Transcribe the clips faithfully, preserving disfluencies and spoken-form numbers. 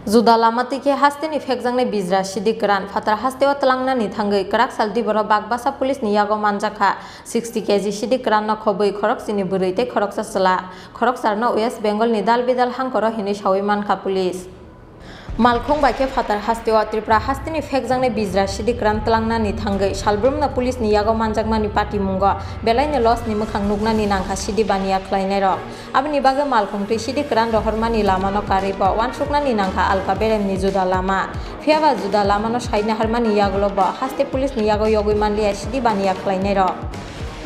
Juda lama twi khe hasteni phekjaknai bijra sidik kwran phatar hasteo twlangnani thangwi kwrak sal diboro Bagbasa police ni yago manjakha sixty K G sidik kwran no khobwi khorokchini bwrwi tei khoroksa chwla, khoroksarno West Bengal ni dal bidal hangkoro hinwi sawi mankha police. Malkhung bai khe phatar hasteo Tripura hasteni phekjaknai bijra sidik kwran twlangnani thangwi salbrumno police ni yago manjakmani patimungo belaini loss ni mwkhang nuknani nangkha sidi baniya khlainairok. Aboni bagwi malkhung twi sidik kwran rohormani lamano karwi bo uansuknani nangkha alka beremni juda lama. Phiyaba juda lamano sai naharmani yagulo bo haste police ni yago yogwi manliya sidi baniya khlainairok.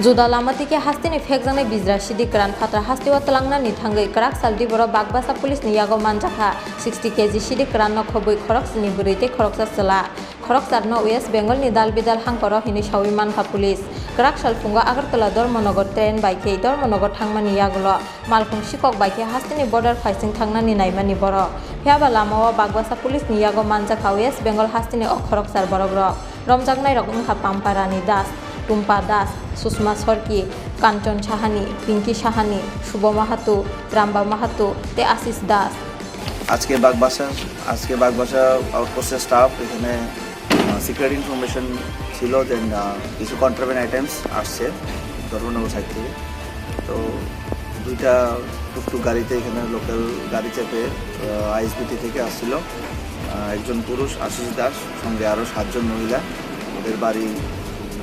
Juda lama twi khe hasteni phekjaknai bijra sidik kwran phatar hasteo twlangnani thangwi kwrak sal diboro Bagbasa police ni yago manjakha sixty K G sidik kwran no khobwi khorokchini bwrwi tei khoroksa chwla, khoroksarno West Bengal ni dal bidal hangkoro hinwi sawi mankha police. Kwrak sal phungo Agartala Dharmanagar train bai khe Dharmanagar thangmani yagulo malkhung sikok bai khe hasteni border phaising thangnani naimani borok. Phiyaba lamao Bagbasa police ni yago manjakha West Bengal hasteni o khoroksar borokrok. Romjaknairok wngkha Pampa Rani Das, Tumpa Das, Sushma Sorki, Kanchon Sahani, Pinki Sahani, Shubho Mahato, Ramba Mahato tei Ashish Das. আজকে বাগবাসা আজকে বাগবাসা আউটপোস্টের স্টাফ এখানে secret information ছিল যে আহ, কিছু contraband items আসছে ধর্মনগর সাইড থেকে। তো দুইটা টুকটুক গাড়িতে এখানে লোকাল গাড়ি চেপে আইএসবিটি থেকে আসছিল আহ, একজন পুরুষ আশিস দাস, সঙ্গে আরও সাতজন মহিলা। ওদের বাড়ি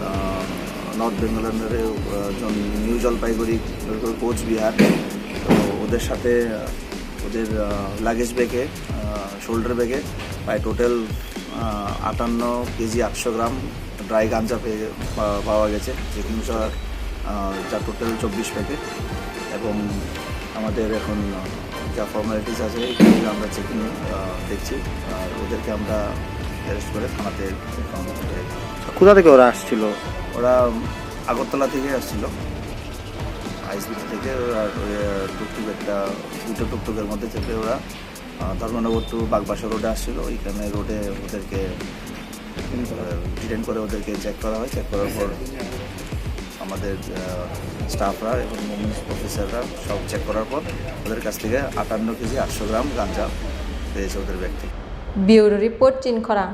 আহ, নর্থ বেঙ্গল আন্ডারে আহ, জন নিউ জলপাইগুড়ি, কোচবিহার। তো ওদের সাথে আহ, ওদের লাগেজ ব্যাগে, শোল্ডার ব্যাগে প্রায় টোটাল আটান্ন কেজি আটশো গ্রাম ড্রাই গাঞ্জা পেয়ে পা- পাওয়া গেছে, চেকিং, যা টোটাল চব্বিশ প্যাকেট। এবং আমাদের এখন আহ, যা ফর্মালিটিস আছে, এই আমরা চেকিং দেখছি। আর ওদেরকে আমরা অ্যারেস্ট করে থানাতে এখন। কোথা থেকে ওরা আসছিল? ওরা আগরতলা থেকে আসছিল, আইএসবিটি থেকে। আর ওই, আহ, টুকটুক একটা, দুটো টুকটুকের মধ্যে চেপে ওরা আহ, ধর্মনগর টু বাগবাসা রোডে আসছিল। ওইখানে রোডে ওদেরকে ডিটেন করে ওদেরকে চেক করা হয়। চেক করার পর আমাদের আহ, স্টাফরা এবং অফিসাররা সব চেক করার পর ওদের কাছ থেকে আটান্ন কেজি আটশো গ্রাম গাঞ্জা পেয়েছে ওদের ব্যাগ থেকে। Bureau report, Chinkhorang.